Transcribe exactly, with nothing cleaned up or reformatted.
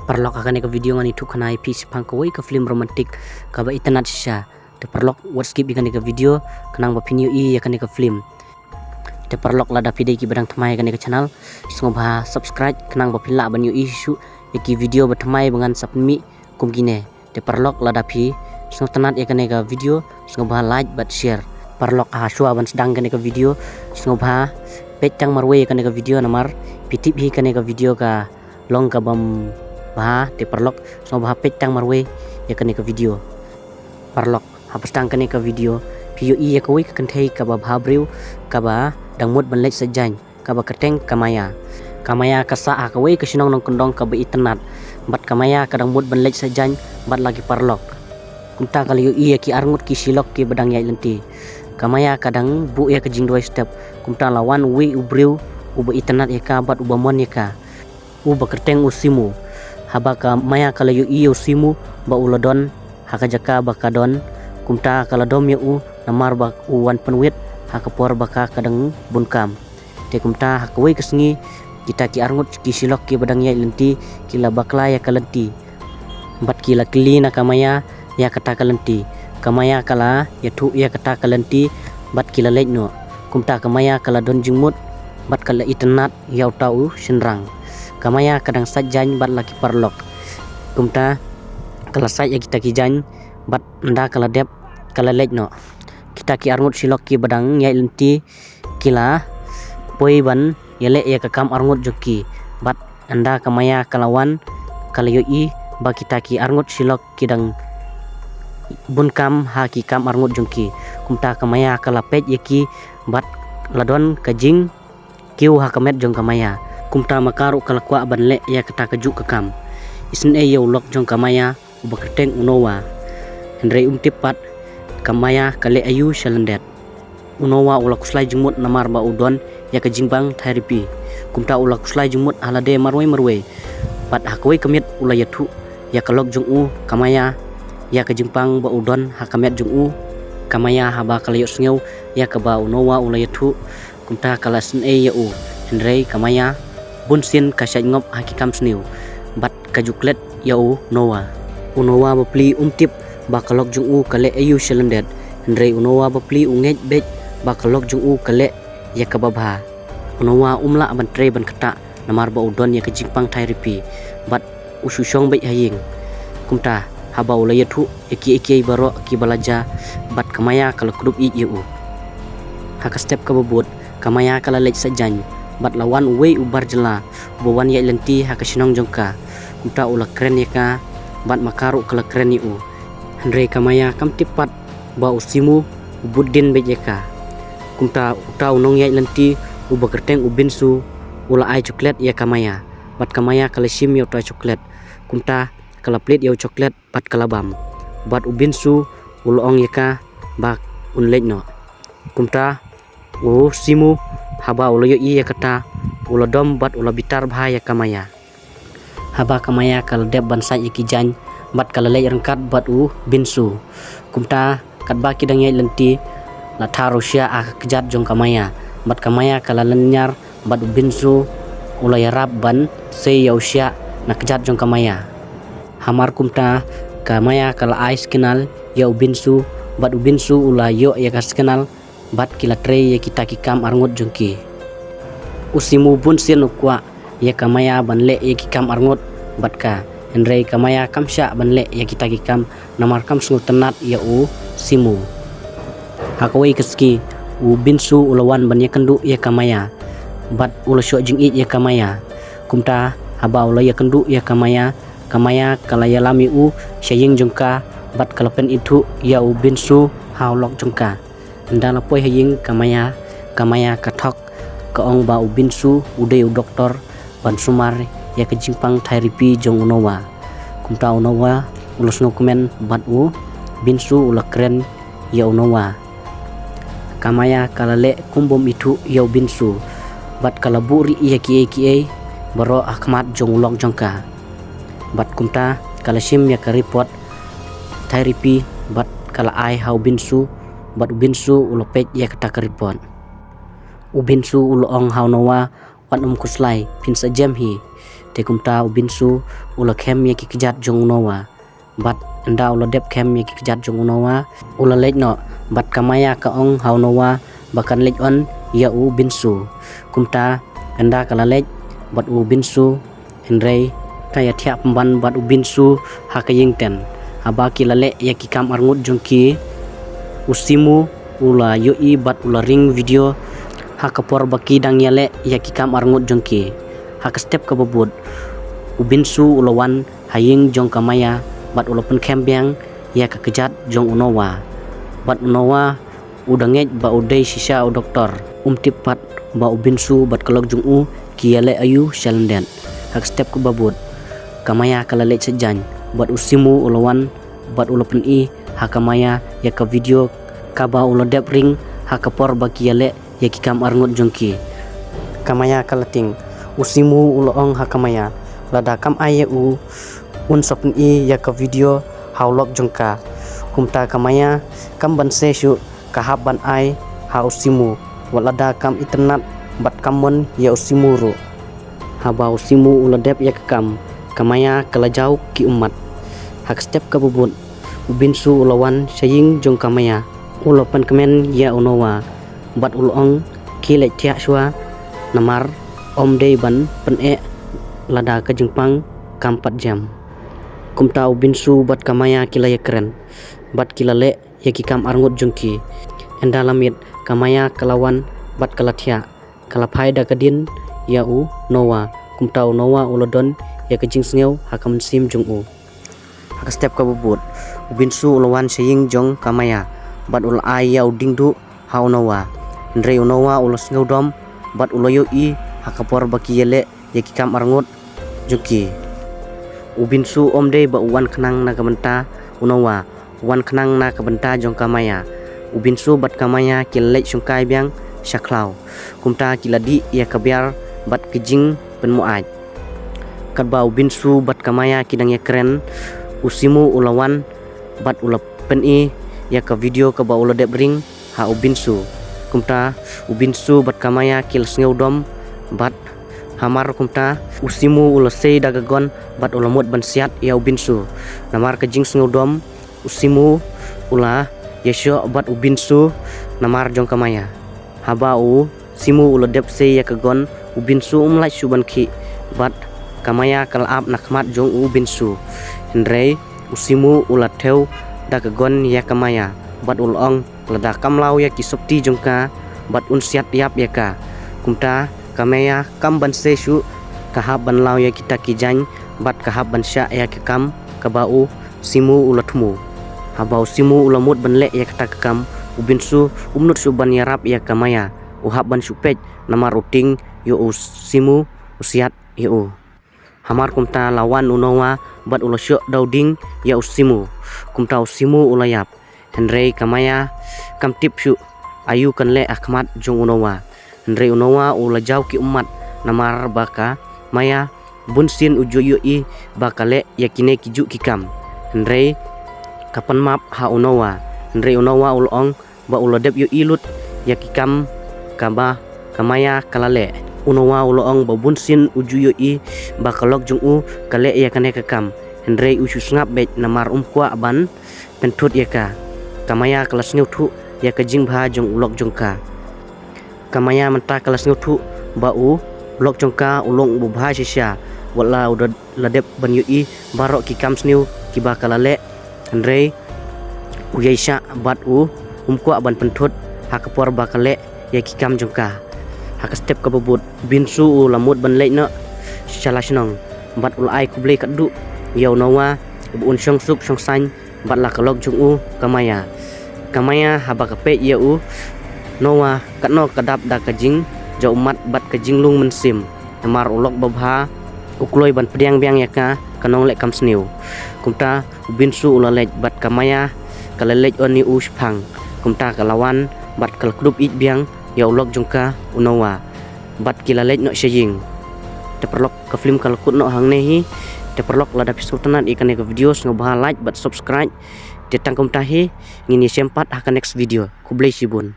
Paralok, ha kane ka video ngan ïathuh khana ïa phi shaphang kawei ka film romantic kaba itynnad shisha. Te paralok, wat skip ïa kane ka video khnang ba phin ïohi ïa kane ka film. Te paralok, lada phi dei kiba dang thymmai ïa kane ka channel, sngewbha subscribe khnang ba phin lah ban ïohi shuh ïa ki video ba thymmai ba ngan sa pynmih kum kine. Te paralok, lada phi sngewtynnad ïa kane ka video, sngewbha like bad share. Paralok, ha shuwa ban sdang kane ka video, sngewbha peit tang marwei ïa kane ka video namar phi tip hi kane ka video ka long kabym bha. Te paralok, sngewbha peit tang marwei ïa kane ka video. Paralok, haba sdang kane ka video, phi ïohi ïa kawei ka kynthei kaba bha briew, kaba dang mut ban leit sha jaiñ, kaba kyrteng ka Maya. Ka Maya ka sah ha kawei ka shnong nongkyndong kaba itynnad, bad ka Maya ka dang mut ban leit sha jaiñ bad la ki paralok. Kumta ka la ïohi ïa ki arngut ki shilok kiba dang ïaid lynti. Ka Maya ka dang buh ïa ka jingduwai step, kumta la wan uwei u briew uba itynnad ïa ka bad uba mon ïa ka, uba kyrteng u Simu. Haba ka Maya ka la ïohi ïa u Simu ba u la don ha ka jaka ba ka don, kumta ka la dom ïa u namar ba u wan pynwit ha ka por ba ka ka dang bun kam. Te kumta ha kawei ka sngi, kita ki arngut ki shilok kiba dang ïaid lynti ki la bakla ïa ka lynti bad ki la kylli na ka Maya ïa kata ka lynti. Ka Maya ka la ïathuh ïa kata ka lynti bad ki la leit noh. Kumta ka Maya ka la don jingmut bad ka la itynnad ïa uta u shynrang. Ka Maya ka dang sait jaiñ bad la ki paralok. Kumta ka la sait ïa kita ki jaiñ bad ynda ka la dep, ka la leit noh. Kita ki arngut shilok kiba dang ïaid lynti ki la poi ban ïaleh ïa ka kam arngut jong ki. Bad ynda ka Maya ka la wan, ka la ïohi ba kita ki arngut shilok ki dang bun kam ha ki kam arngut jong ki. Kumta ka Maya ka la peit ïa ki bad la don ka jingkiew ha ka met jong ka Maya. Kumta ma ka ruh ka la kwah ban leh ïa kata kajuh ka kam. Isynei ïa u lok jong ka Maya uba kyrteng u Noah. Hynrei um tip pat ka Maya ka leh aïu sha lyndet. U Noah u la khuslai jingmut namar ba u don ïa ka jingpang thairipi. Kumta u la khuslai jingmut ha lade marwei marwei. Bad ha kawei ka miet u la ïathuh ïa ka lok jong u ka Maya ïa ka jingpang ba u don ha ka met jong u. Ka Maya haba ka la ïohsngew ïa kaba u Noah u la ïathuh, kumta ka la isynei ïa u. Hynrei ka Maya bunsien ka shait ngop ha ki kam sniew bad ka ju klet ïa u Noah. U Noah bapli um tip ba ka lok jong u ka leh aïu sha lyndet. Hynrei u Noah bapli u ngeit beit ba ka lok jong u ka leh ïa kaba bha. U Noah um lah ban trei ban ktah namar ba u don ïa ka jingpang thairipi bad u shu shong beit ha ïing. Kumta haba u la ïathuh ïa kiei kiei baroh kiba la jia, bad ka Maya ka la kdup ïeit ïa u. Ha ka step kaba bud, ka Maya ka la leit sait jaiñ bad la wan uwei u bar jylla uba wan ïaid lynti ha ka shnong jong ka. Kumta u la kren ïa ka bad ma ka ruh ka la kren ïa u. Hynrei ka Maya kam tip pat ba u Simu u bud dien beit ïa ka. Kumta uta u nongïaid lynti uba kyrteng u Binsu u la ai chocolate ïa ka Maya. Bad ka Maya ka la shim ïa uta chocolate. Kumta ka la plied ïa u chocolate bad ka la bam. Bad u Binsu u la ong ïa ka ba un leit noh. Kumta u Simu haba u la ïohi ïa kata, u la dom bad u la bitar bha ïa ka Maya. Haba ka Maya ka la dep ban sait ïa ki jaiñ bad ka la leit ryngkat bad u Binsu. Kumta katba ki dang ïaid lynti, la thar u shiah ha ka kjat jong ka Maya. Bad ka Maya ka la lyniar bad u Binsu u la ïarap ban sei ïa u shiah na kjat jong ka Maya. Hamar kumta ka Maya ka la ai signal ïa u Binsu bad u Binsu u la ïoh ïa ka signal bad ki la trei ïa kita ki kam arngut jong ki. U Simu bunsien u kwah ïa ka Maya ban leh ïa ki kam arngut bad ka, hynrei ka Maya kam shah ban leh ïa kita ki kam namar kam sngewtynnad ïa u Simu. Ha kawei ka sngi u Binsu u la wan ban ïakynduh ïa ka Maya bad u la shoh jingïeit ïa ka Maya. Kumta haba u la ïakynduh ïa ka Maya, ka Maya ka la ïalam ïa u sha ïing jong ka bad ka la pynithuh ïa u Binsu ha u lok jong ka. Ynda la poi ha ïing ka Maya, ka Maya ka thok, ka ong ba u Binsu u dei u doktor ban sumar ïa ka jingpang thairipi jong u Noah. Kumta u Noah u la sngewkmen bad u Binsu u la kren ïa u Noah. Ka Maya ka la leh kum bym ithuh ïa u Binsu bad ka la buhrieh ïa kiei kiei baroh ha khmat jong u lok jong ka. Bad kumta ka la shim ïa ka report thairipi bad ka la ai ha u Binsu bad u Binsu u la peit ïa kata ka report. U Binsu u la ong ha u Noah, wat ym khuslai, phin sa jem hi. Te kumta u Binsu u la khem ïa ki kjat jong u Noah. Bad ynda u la dep khem ïa ki kjat jong u Noah, u la leit noh, bad ka Maya ka ong ha u Noah ba kan leit on ïa u Binsu. Kumta ynda ka la leit bad u Binsu, hynrei ka ïathiah pynban bad u Binsu ha ka ïing ten. Haba ki la leh ïa ki kam arngut jong ki, u Simu u la ïohi bad u la ring video ha ka por ba ki dang ïaleh ïa ki kam arngut jong ki. Ha ka step kaba bud, u Binsu u la wan ha ïing jong ka Maya bad u la pynkhem biang ïa ka kjat jong u Noah. Bad u Noah u da ngeit ba u dei shisha u doktor. Um tip pat ba u Binsu bad ka lok jong u ki ïaleh aïu sha lyndet. Ha ka step kaba bud, ka Maya ka la leit sha jaiñ bad u Simu u la wan bad u la pyni ha ka Maya ïa ka video kaba u la dep ring ha ka por ba ki ïaleh ïa ki kam arngut jong ki. Ka Maya ka la tieng. U Simu u la ong ha ka Maya, lada kam ai ïa u, un sa pyni ïa ka video ha u lok jong ka. Kumta ka Maya kam banse shuh, ka hap ban ai ha u Simu, wat lada kam itynnad bad kam mon ïa u Simu ruh. Haba u Simu u la dep ïa ka kam, ka Maya ka la jaw ki ummat. Ha ka step kaba bud, u Binsu u la wan sha ïing jong ka Maya. U la pynkmen ïa u Noah bad u la ong, khie leit thiah shuwa, namar ym dei ban pyneh lada ka jingpang kam pat jem. Kumta u Binsu bad ka Maya ki la ïakren bad ki la leh ïa ki kam arngut jong ki. Ynda la miet, ka Maya ka la wan bad ka la thiah. Ka la phai da ka dien ïa u Noah. Kumta u Noah u la don ïa ka jingsngew ha ka mynsiem jong u. Ha ka step kaba bud, u Binsu u la wan sha ïing jong ka Maya bad u la ai ïa u diengduh ha u Noah. Hynrei u Noah u la sngewdom bad u la ïohi ha ka por ba ki ïaleh ïa ki kam arngut jong ki. U Binsu ym dei ba u wan khnang na ka bynta u Noah, u wan khnang na ka bynta jong ka Maya. U Binsu bad ka Maya ki la leit shongkai biang sha khlaw. Kumta ki la dih ïa ka biar bad ka jingpynmuaid. Katba u Binsu bad ka Maya ki dang ïakren, u Simu u la wan bad u la pyni ïa ka video kaba u la dep ring ha u Binsu. Kumta u Binsu bad ka Maya ki la sngewdom bad hamar kumta u Simu u la sei da ka gun bad u la mut ban siat ïa u Binsu. Namar ka jingsngewdom, u Simu u la ïashoh bad u Binsu namar jong ka Maya. Haba u Simu u la dep sei ïa ka gun, u Binsu um lah shuh ban khih bad ka Maya ka la ap na khmat jong u Binsu. Hynrei u Simu u la thew da ka gun ïa ka Maya bad u la ong, lada kam law ïa ki sopti jong ka bad un siat ïap ïa ka. Kumta ka Maya kam banse shuh, ka hap ban law ïa kita ki jaiñ bad ka hap ban shah ïa ka kam kaba u Simu u la thmu. Haba u Simu u la mut ban leh ïa kata ka kam, u Binsu um nud shuh ban ïarap ïa ka Maya, u hap ban shu peit namar u tieng ïa u Simu u siat ïa u. Hamar kumta la wan u Noah bad u la shoh da u dieng ïa u Simu. Kumta u Simu u la ïap. Hynrei ka Maya kam tip shuh aïu kan leh ha khmat jong u Noah. Hynrei u Noah u la jaw ki ummat namar ba ka Maya bunsien u ju ïohi ba ka leh ïa kine ki juh ki kam. Hynrei ka pan map ha u Noah. Hynrei u Noah u la ong ba u la dep ïohi lut ïa ki kam kaba ka Maya ka la leh. U Noah u la ong ba bunsien u ju ïohi ba ka lok jong u ka leh ïa kane ka kam. Hynrei u shu sngap beit namar um kwah ban pynthut ïa ka. Ka Maya ka la sngewthuh ïa ka jingbha jong u lok jong ka. Ka Maya mynta ka la sngewthuh ba u lok jong ka u long uba bha shisha, wat la u da la dep ban ïohi baroh ki kam sniew kiba ka la leh. Hynrei u ïaishah bad u um kwah ban pynthut ha ka por ba ka leh ïa ki kam jong ka. Ha ka step kaba bud, u Binsu u la mut ban leit noh sha la shnong bad u la ai khublei khadduh ïa u Noah ba un shong suk shong saiñ bad la ka lok jong u ka Maya. Ka Maya haba ka peit ïa u Noah katno ka dap da ka jingjaw ummat bad ka jinglung mynsiem. Namar u lok babha u kloi ban pdiang biang ïa ka, ka nongleh kam sniew. Kumta u Binsu u la leit bad ka Maya ka la leit on ïa u shipang. Kumta ka la wan bad ka la kdup ïeit biang ïa u lok jong ka u Noah. Bad ki la leit noh sha ïing. Te paralok, ka film ka la kut noh hangne hi. Te paralok, lada phi sngewtynnad ïa kane ka video, sngewbha like bad subscribe. Te tang kumta hi, ngin ïashem pat ha ka next video. Khublei shibun.